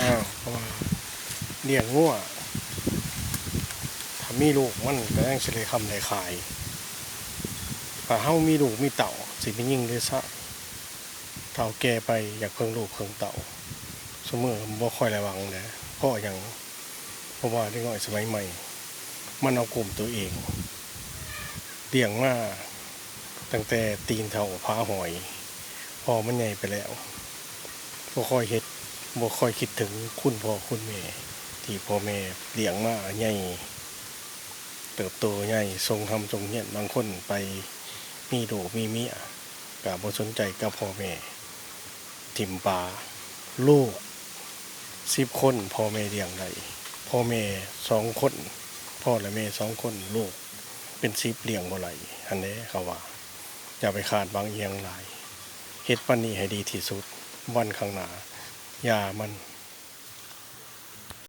ອ້າວ ເພາະວ່າລ້ຽງງົວ ຖ້າມີລູກມັນກໍຍັງຊິໄດ້ຄ້ຳໄດ້ຂາຍ. ຖ້າເຮົາມີລູກມີເຕົ້າ ຊິມີຍິງຫຼືຊາຍ ເຖົ້າແກ່ໄປຢາກເພິ່ງລູກເພິ່ງເຕົ້າ ຊຸມື້ບໍ່ຄ່ອຍລະວັງແຫຼະ. ເພາະຫຍັງ? ເພາະວ່າເດັກນ້ອຍສະໄໝໃໝ່ ມັນເອົາກຸ້ມໂຕເອງ ລ້ຽງມາຕັ້ງແຕ່ຕີນເທົ່າຜາຫອຍ ພໍມັນໃຫຍ່ໄປແລ້ວ ບໍ່ຄ່ອຍເຮັດ ບໍ່ຄ່ອຍຄິດເຖິງຄຸນພໍ່ຄຸນແມ່ ທີ່ພໍ່ແມ່ລ້ຽງມາໃຫຍ່ ເຕີບໂຕໃຫຍ່ ສົ່ງຮ່ຳສົ່ງຮຽນ. ບາງຄົນໄປມີລູກມີເມຍ ກະບໍ່ສົນໃຈກັບພໍ່ແມ່ ຖິ້ມປາ. ລູກສິບຄົນ ພໍ່ແມ່ລ້ຽງໄດ້ ພໍ່ແມ່ສອງຄົນ ພໍ່ແລະແມ່ສອງຄົນ ລູກເປັນສິບລ້ຽງບໍ່ໄຫຼ. ຫັ້ນແຫຼະເຂົາວ່າ ຢ່າໄປຄາດຫວັງອີ່ຫຍັງຫຼາຍ ເຮັດປານນີ້ໃຫ້ດີທີ່ສຸດ ວັນຂ້າງໜ້າຢ່າມັນ